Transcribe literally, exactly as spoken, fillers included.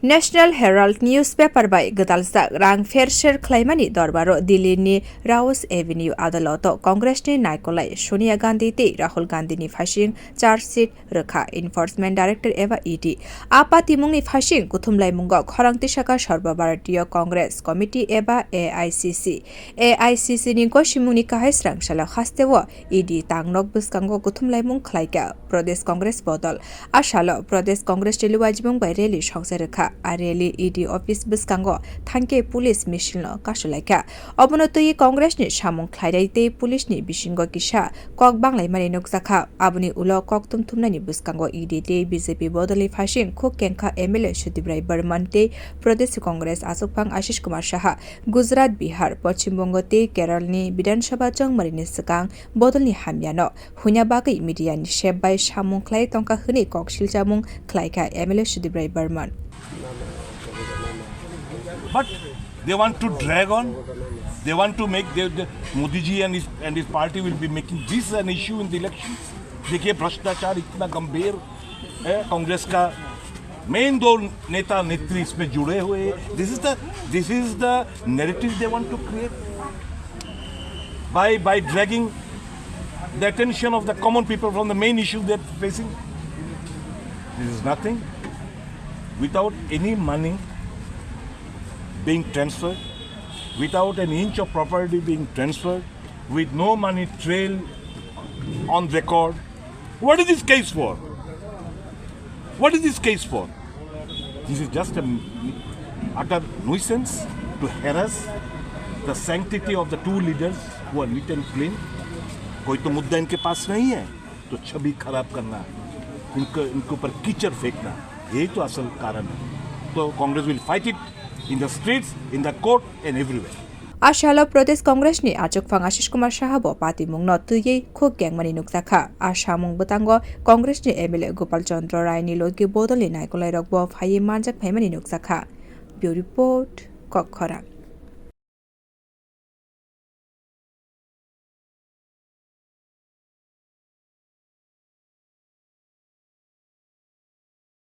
National Herald newspaper bai gwdaljak rang pherser khlaimani dorbaro Delhi ni Rouse Avenue adaloto Congress ni naikolai Sonia Gandhi tei Rahul Gandhi ni phasing charge sheet rwkha Enforcement Director eba E D. A patimungni phasing kuthumlaimungo khorang tisaka Sarva Bharatiya Congress Committee eba A I C C. A I C C ni gosimungni kahai srang salo hasteo E D tangnok bwskango kuthumlaimung khlaikha Pradesh Congress bodol. A salo Pradesh Congress ni luajimung bai rally songsa rwkha. A rally E D office bwskango thangkhe police misil no kasulaikha. Obono twiwi Congress ni samung khlainai tei police ni bisingo kisa kok banglaimani nukjakha. Aboni ulo kok tumthumnani bwskango E D tei B J P bodolni phasing khuk kengkha M L A Sudip Rai Barman tei Pradesh Congress achukphang Ashish Kumar Saha, Gujarat, Bihar, Poschim Bongo tei Keralni Bidhan Sabha chongmarini swkang bodolni hamyano huina bagwi media ni sep bai samung khlai tongkha hwnwi kok silchamung khlaikha M L A Sudip Rai Barman. But they want to drag on. They want to make the, the Modi ji and his and his party will be making this an issue in the elections. देखिए भ्रष्टाचार इतना गंभीर है, कांग्रेस का मेन दो नेता नेत्री इसमें जुड़े हुए हैं। This is the this is the narrative they want to create by by dragging the attention of the common people from the main issue they're facing. This is nothing. Without any money being transferred, without an inch of property being transferred, with no money trail on record, what is this case for? What is this case for? This is just a utter nuisance to harass the sanctity of the two leaders who are neat and clean. कोई तो मुद्दा इनके पास नहीं है, तो छवि खराब करना, इनको इनके ऊपर कीचड़ फेंकना, यही तो असल कारण है। तो Congress will fight it in the streets, in the court and everywhere. A salo Pradesh Congress ni achukphang Ashish Kumar Saha bo patimungno twiwi khuk kengmani nukjakha. A samung bwtango Congress ni M L A Gopal Chandra Rai ni logi bodolni naikolairok bo phaiwi manjak phaimani nukjakha. Bureau Report, Kokkhorang.